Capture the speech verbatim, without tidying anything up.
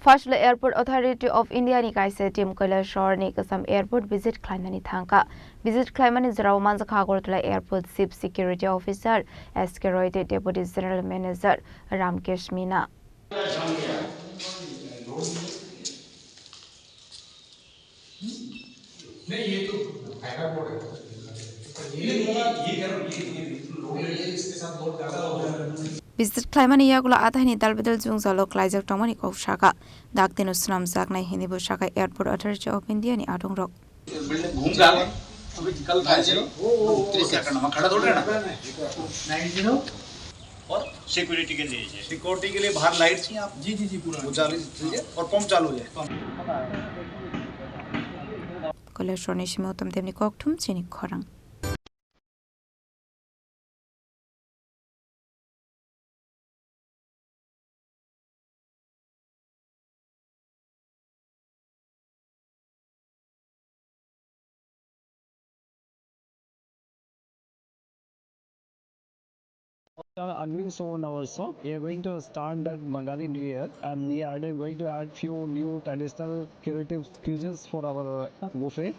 Phasle Airport Authority of India ni kaisa team Kailasharni Kasam Airport visit khlaimani thangkha. Visit khlaimani jorao manjakha Agartala Airport Chief Security Officer S K Roy tei Deputy General Manager Ramkesh Meena. Visit khlaimani yagulo athaini dalbidal jwngjalo klaijak tongmani kok sakha. Daktino swnamjaknai hinwi bo sakha Airport Authority of India ni adongrok. Building घूम रहा है, अभी कल था जी। तीस सेकंड में खड़ा थोड़ी रहना। Nine zero. और सिक्योरिटी के लिए, सिक्योरिटी के लिए बाहर लाइट चाहिए आप? जी, जी, जी, पूरा। वो चालू कीजिए और पंप चालू हो जाए। Kailasharni simi Uttam Debni kokthum chini khorang. Unveil soon also. We are going to start that Bengali New Year, and we are going to add few new traditional creative cuisines for our buffet.